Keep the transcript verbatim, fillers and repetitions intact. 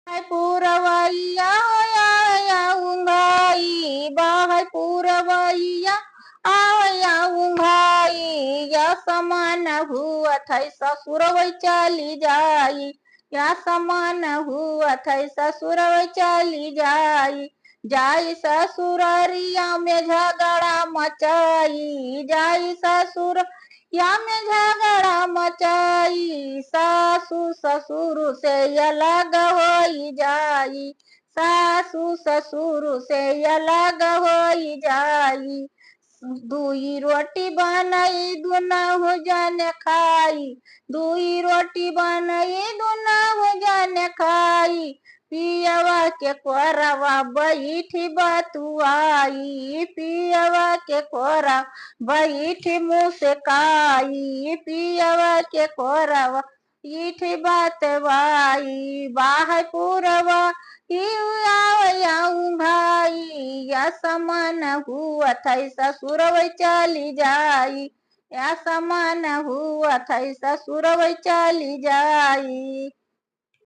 पुरवैया आया उंघाई, बाहै पुरवैया आया उंघाई, या समान हुआ थै ससुरवै चली जाई, या समान हुआ थै ससुरवै चली जाई। जाई ससुररिया में झगड़ा मचाई, जाई ससुररिया में झगड़ा मचाई, सासु ससुर से अलग होई जाई, सासु ससुर से अलग होई जाई। दुई रोटी बनई दुनहु जन खाई, दुई रोटी बनई दुनहु जन खाई, पियवा के कोरवा बैठी बतुआई, पियवा के कोरवा बैठी मुस्काई, पियवा के कोरवा बैठी बतवाई। बाहै पुरवैया आया उंघाई, या समान हुआ थै ससुरवै चली जाई, या समान हुआ थै ससुरवै चली जाई।